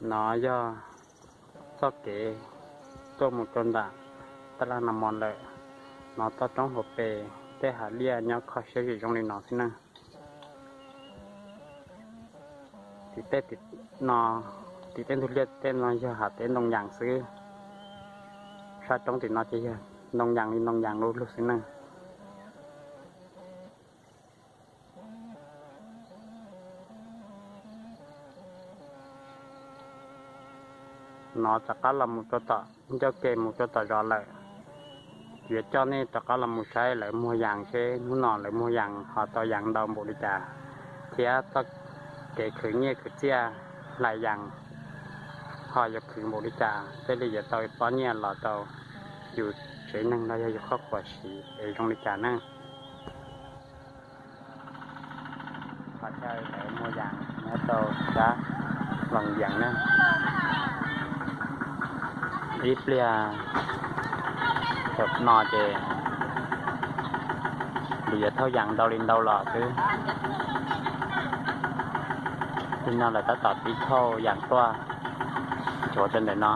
No yog txoj kev tuaj mus rau nram taj laj Nag Mos lawm. No toj roob hauv pes tej hav liaj nyob kho siab zim zoo li no xwb na. Tim tej tim no, tim tej ntug liaj tej no yog hav teb ntoo yas xwb. Sab roob tim no ces yog ntoo yas li ntoo yas lug lug xwb na. No rov qab los mus rau tom ncauj ke mus rau tom zos lawm. Yuav coj nej rov qab los mus saib lawv muag yas seb hnub no lawv muag yas ho tau yas ntau npaum li cas, thiab txoj kev khwv nyiaj khwv txiaj hlais yas ho yuav khwv npaum li cas thiaj li yuav tau pob nyiaj los rau yus tsev neeg los yog yus qhov quas siv es zoo li cas na. Qhov chaw lawv muag yas nyob rau sab Loos Yees na. Ib pliag tam no ces lawv yuav thauj yas ntau li ntau los xwb. Li no lawv tab tom pib thauj yas tuaj nchuav rau ntawm no.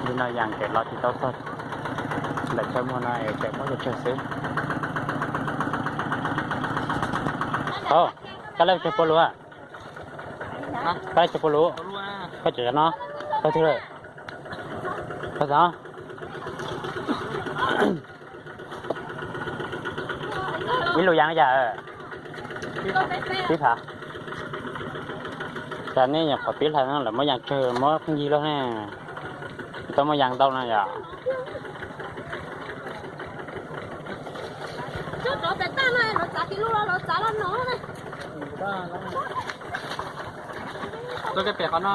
Li no yas tseem los tsis tau txog ntawm chaw muag no es tseem muab tsawg tsawg xwb. Au, koj lawv tsawg pua lus? Koj lawv tsawg pua lus? Koj tseem no, koj twg lawm? Koj xav ib lus yas yam? Pib hla. Cas nej nyuam qhuav pib hla no lawv muab yas tsawg muab pheej yig luaj ne. Tsis tau muaj yas ntau no yom? Tuaj kiag pem qhov no.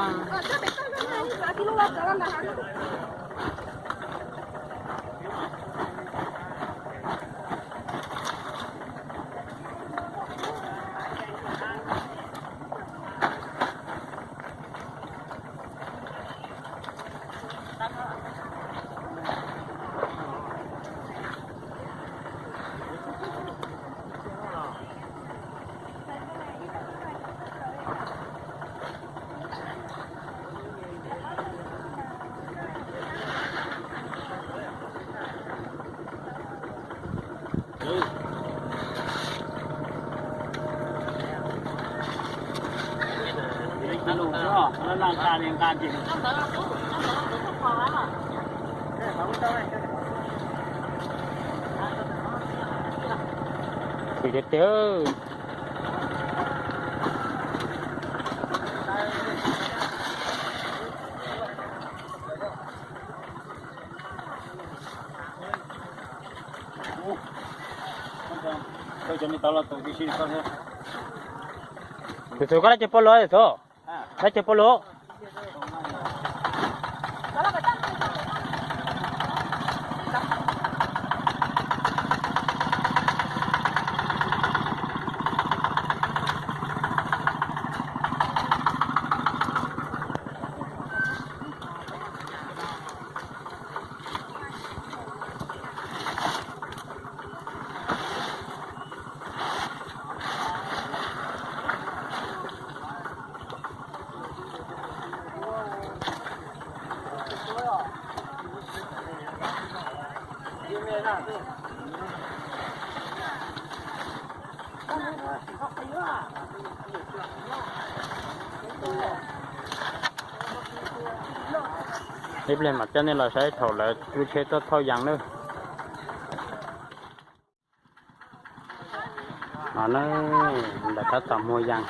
Tiag tiag. Tus txug koj lab ceg pua lug, tus txug lab ceg pua lug. Ib pliag mam coj nej los saib thaum lawv lub tsheb tuaj thauj yas nawb. No na, lawv tab tom muag yas,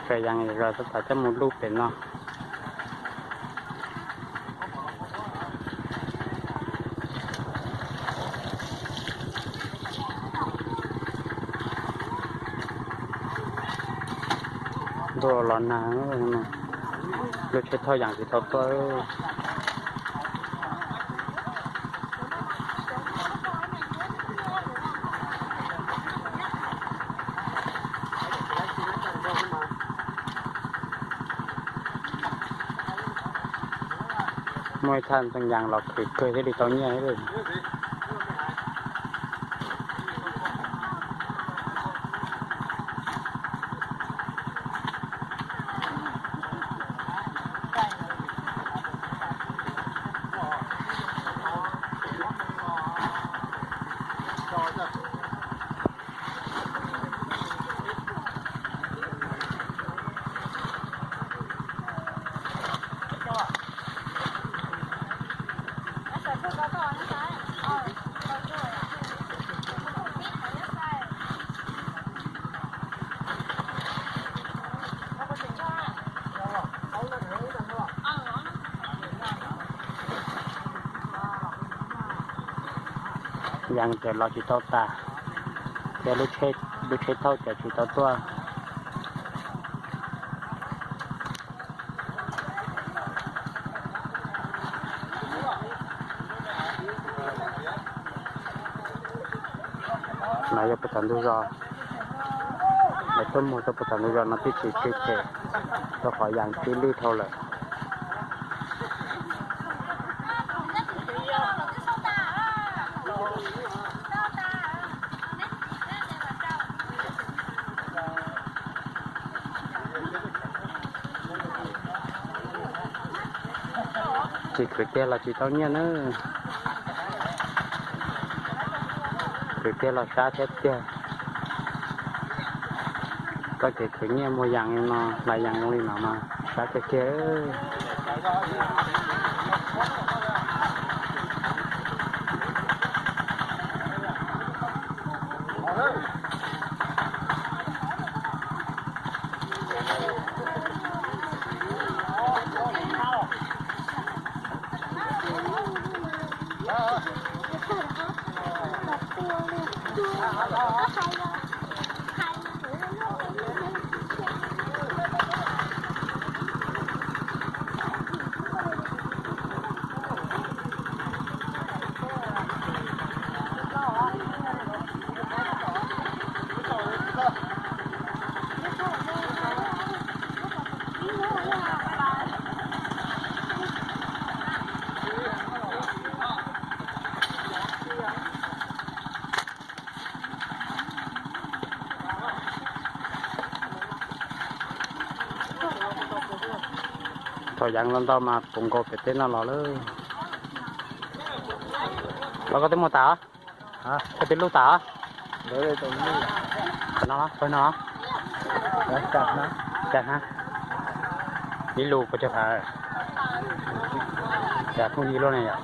tsaws yas zog tab tom coj mus luj pem no. Ntuj los nag, lub tsheb thauj yas tsis tau tuaj. Thaj ntxees yas los khwv kawg thiaj li tau nyiaj. Yas ces los tsis tau tas, thiab lub tsheb thauj ces tsis tau tuaj. No yog puag tom ntug zos, lawv tuaj muag rau puag tom ntug zos no twb tsis tsw phem, rau qhov yas twb lwj dhau lawm. Tsis khwv tiag los tsis tau nyiaj na. Khwv tiag los sab thiab tiag. Koj ces khwv nyiaj muag yas no, hlais yas zoo li no mas sab tiag tiag. Thaum yas los ntau mas puv nkaus pem teb no los lawm. Los koj twb muag tas, koj twb lub tas. Qhov no, qhov no. Ib lus puas tsawg phav? Cas phooj ywg luaj ne yom?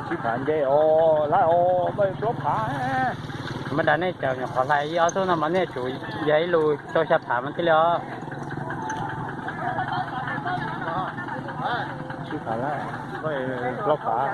Tsib phav nce os, lawm os, plaub phav. Mas dag nej cov nyuam qhuav hlais ib ob tug no mas nej tsum yog ib lus rau xya phav mas thiaj li os. Tsib phav lawm, plaub phav.